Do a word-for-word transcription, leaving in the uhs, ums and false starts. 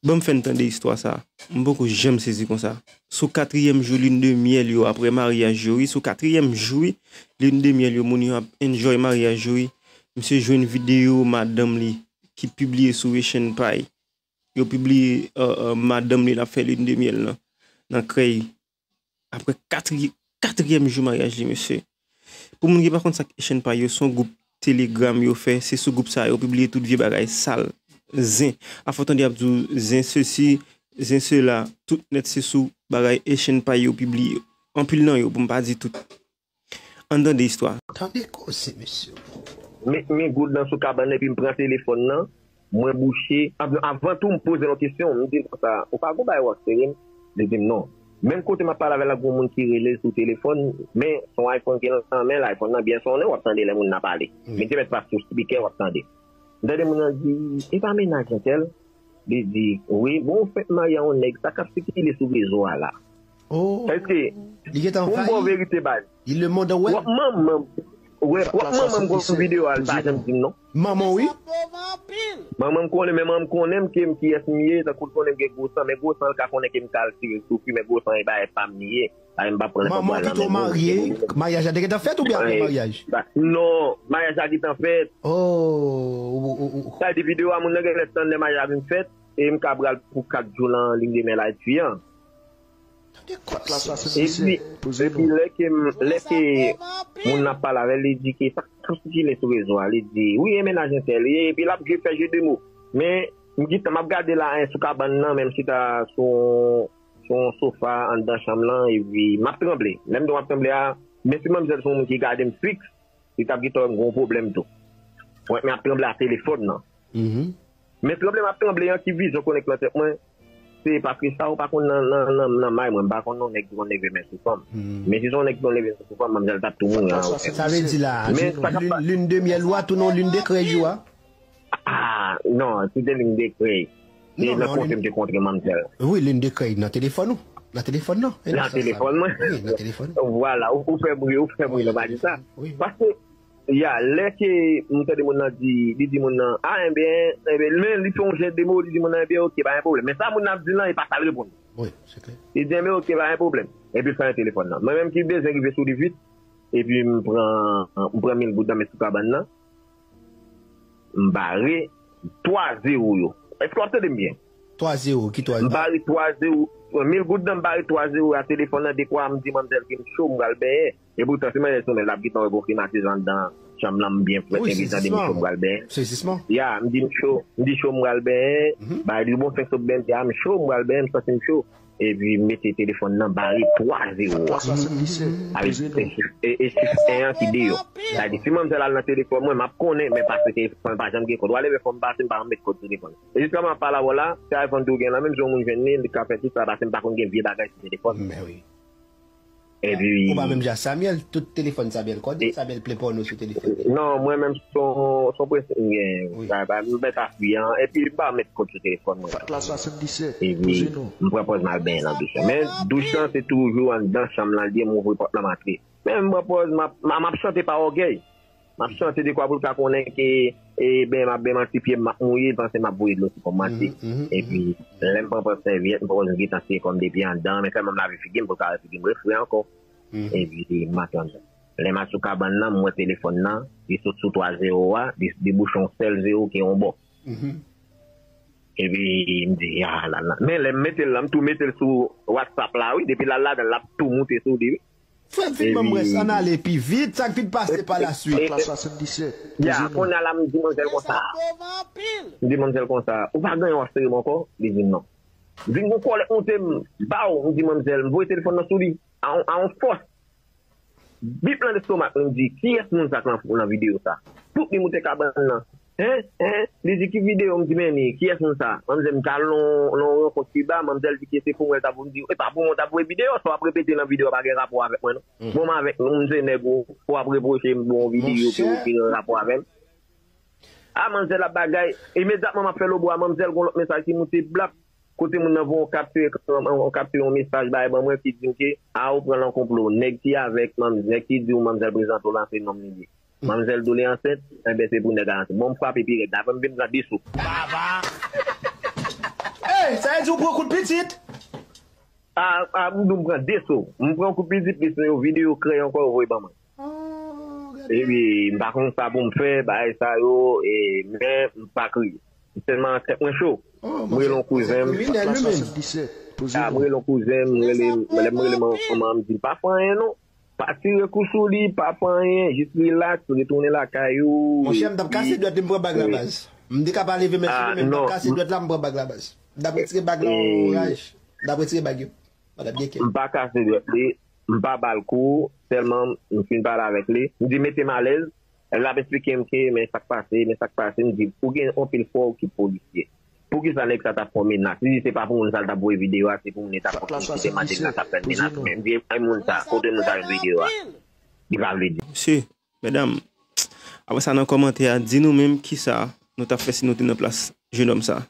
Ban m fè n tande istwa sa. M poko janm sezi konsa. Sou katriyèm jou lin de myèl yo, apre maryaj yo, wi, sou katriyèm jou, wi, lin de myèl yo, moun yo ap enjoy maryaj yo, wi. Misye jwenn videyo madanm li ki pibliye sou Echann Pay. Yo pibliye, euh, euh, madanm li l ap fè lin de myèl nan, nan krèy. Apre katri-, katriyèm jou maryaj li, mesye. Pou moun ki pa konn sa k Echann Pay yo, se yon gwoup Telegram yo fè. Se sou gwoup sa yo pibliye tout vye bagay sal, zen. Afò tande y ap di w zen sesi, zen sela, tout nèt se sou bagay Echann Pay yo pibliye. Anpil nan yo, pou m pa di tout. Ann tande istwa. Tande koze, mesye. M met men goud nan sou kabann nan, epi m pran telefòn nan, mwen bouche. Av-, avan tou, m poze l yon kesyon, m di l konsa, "Ou pa gon bagay w ap sere m?" Li di m, "Non." Menm kote m ap pale avè l la, gon moun ki rele l sou telefòn, men se yon iPhone ki nan men l, iPhone nan byen sonnen, w ap tande lè moun nan pale. Men te mèt pase sou spikè, w ap tande. M tande moun nan di, "E pa mennaj entèl?" Li di, "Wi, bon, ou fèk marye a yon nèg, sa k ap sikile sou rezo a la." Oh. Èske, li gentan pou m ba w verite, baz. Li le monde wè. W ap manman m, wè, w ap manman m gwo videyo a, li pa janm di m non. Manman w, wi. Manman m konnen, men manman m konnen m ke m kiyès m ye, tankou l konnen m gen gwo san, men gwo san l ka konnen ke m ka al tire sou fi, men gwo san e bagay pa m li ye. Bagay m pa pran nan kòb mwen la, men gwo. Manman w kite w marye, maryaj la te gentan fèt oubyen apre maryaj? Non, maryaj la gentan fèt. Oh, oh, oh, oh. Sa di videyo a, moun nan genlè tann lè maryaj la vin fèt, e m ka pral pou kat jou nan liy de mè la epi an. Epi, epi lè ke m, lè ke moun nan ap pale avè l, li di ke sa k ap sikile sou rezo a, li di, "Wi, e mennaj entèl, wi," epi l ap jwe fè jeu de mots. Men, m gentan, m ap gade la, en, sou kabann nan, men m chita sou, sou yon sofa anndan chanm lan, epi m ap tranble. Lè m di w m ap tranble a, men si manmzèl se yon moun ki gade m fiks, li t ap gentan wè m gen yon pwoblèm tou. Mwen, men ap tranble a telefòn nan. Men tranble m ap tranble an, ki vizyon k konnen k nan tèt mwen, se paske sa ou pa konn nan, nan, nan, nan may mwen, m pa konn non nèg ki konn leve men sou fanm. Men si se yon nèg ki konn leve men sou fanm, manmzèl t ap tou mouri an. Sa vle di la, lin, lin de myèl ou a tounen yon lin de krèy ou a? Ah, non, se te lin de krèy. Se nan kote m te kontre manmzèl. Wi, lin de krèy nan telefòn ou? Nan telefòn nan? Nan telefòn mwen. Wi, nan telefòn. Vwala, ou, ou fè m ri, ou fè m ri lè w pa di sa. Paske Ya, lè ke m tande moun nan di, li di moun nan, "Ah, enben, enben," men li fè yon jeu de mots, li di moun nan, "Enben, oke, pa gen pwoblèm." Men sa moun nan ap di l lan, e pa sa l reponn. Wi, se klè. Li di, "Enben, oke, pa gen pwoblèm." Epi l fèmen telefòn nan. Mwen menm ki bezwen rive sou li vit, epi m pran, m pran mil goud nan men sou kabann nan, m bare twa zewo yo. Èske w ap tande m byen? Twa zewo, ki twa zewo? M bare twa zewo, mil goud nan, m bare twa zewo a telefòn nan, dekwa m di manmzèl ke m cho, m pral benyen. Epoutan, si manzè sou men l ap gentan wè gon klimatize anndan chanm lan, m byen frèt, epi tande m cho m pral benyen. Sezisman. Ya, m di m cho, m di cho m pral benyen, bay li bon fenk sot benyen, m di a m cho, m pral benyen, m santi m cho. Epi m mete telefòn nan bare twa zewo a. Avèk e, e chif en an ki deyò. Sa di, si manmzèl al nan telefòn mwen, m ap konnen, men paske telefòn pa janm gen kòd. W a leve fò m pase, m pa janm met kòd sou telefòn. E jiska mwen ap pale avè w la, se iPhone tou gen lan, menm si yon moun jwenn li, li ka fè tout sa, paske m pa konn gen vye bagay sou telefòn. Men wi. Epi ou pa menm jan Samuel, tout telefòn Samuel kòde, Samuel plen pòno sou telefòn li. Non, mwen menm son, son prensip m gen. Wi. Sa, sa, m mèt afwi an, epi m pa met kòd sou telefòn mwen. Epi m pran pòz m al benyen nan douch lan. Men douch lan se toujou anndan chanm lan, li m ouvri pòt lan m antre. Men m pran pòz, m ap, m ap, m ap chante pa ògèy. M ap chante dekwa pou l ka konnen ke, e, ben, m ap ben manti, pye m ap mouye, l panse m ap voye dlo sou kò m manti. Epi, lè m pran pran sèvyèt, m pran, m gentan siye kò m depi anndan, men sèlman m lave figi m pou l ka wè figi m refre ankò. Epi, m antre anndan. Lè m al sou kabann nan, m wè telefòn nan, li sot sou twa zewo a, li debouche yon sèl zewo ki yon bò. Epi, m di, "Ah, la, la." Men lè m mete l la, m tou mete l sou WhatsApp la, wi, depi l al ladan l, l ap tou moute sou li, wi. Frè m fin ban m rès, ann ale pi vit, sa k vin pase pa la swit. Ya, kounye a la, m di manzèl konsa. M di manzèl konsa, "Ou pa gen anyen w ap sere m ankò?" Li di m, "Non." Vin gon kòlèt monte m, baw, m di manzèl, m voye telefòn nan sou li, a, a yon fòs. Bip nan lestomak li, m di, "Kiyès moun sa k nan, nan videyo sa?" Tout li moute kabann nan. Hein? Hein? Li di, "Ki videyo?" M di, "Men ni, kiyès moun sa?" Manzè, m t al nan, nan yon rankont Kiba, manzèl di ke se pou mwen l t ap voye, m di, "E pa pou mwen w t ap voye videyo, sa w ap repete nan videyo a pa gen rapò avèk mwen non." Bon, m avèk nou, m se nèg ou, w ap repwoche m bon videyo ke w gen rapò avè m. A, manzèl ap bagay, imedyatman m ap fè lobo a, manzèl gon lòt mesaj ki moute blap. Kote moun nan voye yon kapti ekran, yon kapti yon mesaj bay ban mwen ki di m ke, a, ou pran l an konplo. Nèg ki avèk manm, nèg ki di w manmzèl prezante w la se nonm li ye. Manmzèl di w li ansent, enben se pou nèg la ansent. Bon, m frape pi rèd la, avan m vin pran de sou. Baba! Ey, Ou pran kout pitit. A, a, m di w m pran de so. M pran kout pitit, plis yo vide yo krèy ankò, yo voye ban mwen. Oh, gade. Epi, m pa konn sa pou m fè, bagay sa yo, e, men m pa kriye. M sèlman tèt mwen cho. Oh, M rele yon kouzen m. Kriminèl, wi, men. A, m rele yon kouzen m, m rele, lè m rele man-, manman m, m di l pa fè anyen non. Pa tire kou sou li, pa fè anyen, jis rilaks, retounen lakay ou. Monchè, m t ap kase dwèt li, m pran bag la, baz. M te ka pa leve men sou li, men m t ap kase dwèt la, m pran bag la, baz. M t ap retire bag la, oraj. M t ap retire bag yo. Mwen t ap gen kè. M pa kase dwèt li, m pa ba l kou, sèlman m fin pale avèk li. M di mete m alèz, l ap eksplike m ke men sa k pase, men sa k pase, m di ou gen anpil fwa ou ki polisye. Poukisa nèg sa t ap fè w menas? Li di se pa pou moun sa l t ap voye videyo a, se pou moun li t ap kontinye kite mande l la t ap fè l menas. Men m di e moun sa, kote moun sa jwenn videyo a? Li pa vle di. Mesye, medam, apre sa nan kòmantè a, di nou menm kisa nou t ap fè si nou te nan plas jenòm sa.